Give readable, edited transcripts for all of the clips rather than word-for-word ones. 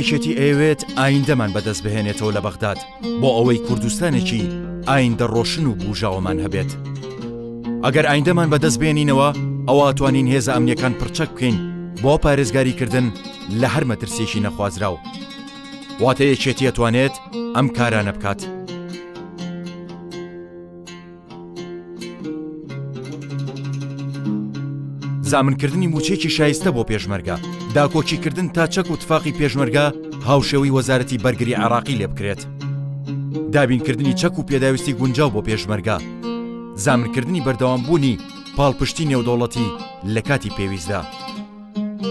یەکێتی ئەیەوێت ئایندەمان بەدەست بهێنێتەوە لە بەغداد بۆ ئەوەی کوردستانێکی ئایندە ڕۆشن و بوژاوەمان هەبێت. ئەگەر ئایندەمان بەدەست بێنینەوە ئەوا توانین هێزە ئەمنیەکان پڕچەک بکەین بۆ پارێزگاریکردن لە هەر مەترسیەکی نەخوازراو. واتە یەکێتی ئەتوانێت ئەم کارانە بکات. زامنکردنی مووچەیەکی شایستە بۆ پێشمەرگە، داکۆکیکردن تا چەک و تفاقی پێشمەرگە هاوشێوەی وەزارەتی بەرگری عێراقی لێ بکرێت. دابینکردنی چەک و پێداویستی گونجاو بۆ پێشمەرگە. زامنکردنی بەردەوامبوونی پاڵپشتی نێودەوڵەتی لە کاتی پێویستدا.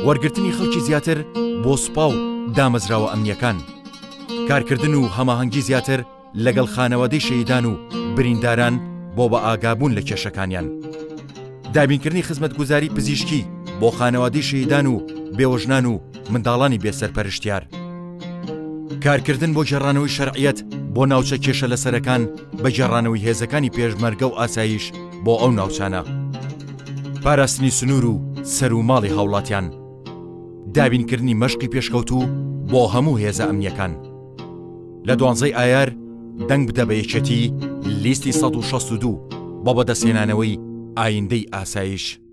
وەرگرتنی خەڵکی زیاتر بۆ سوپا و دامەزراوە ئەمنییەکان. کارکردن و هەماهەنگی زیاتر لەگەڵ خانەوادەی شەهیدان و برینداران بۆ بەئاگابوون لە کێشەکانیان. دابینکردنی خزمەتگوزاری پزیشکی بۆ خانەوادەی شەهیدان و بێوەژنان و منداڵانی بێ سەرپەرشتیار. کارکردن بۆ گێڕانەوەی شەرعیەت بۆ ناوچە کێشە لەسەرەکان بە گێڕانەوەی هێزەکانی پێشمەرگە و ئاسایش بۆ ئەو ناوچانە. پاراستنی سنوور و سەر و ماڵی هاوڵاتیان. دابینکردنی مەشقی پێشکەوتوو بۆ هەموو هێزە ئەمنیەکان. لە دوانزەی ئایار دەنگ بدە بە یەکێتی لیستی 162 بۆ بەدەستهێنانەوەی ئایندەی ئاسایش.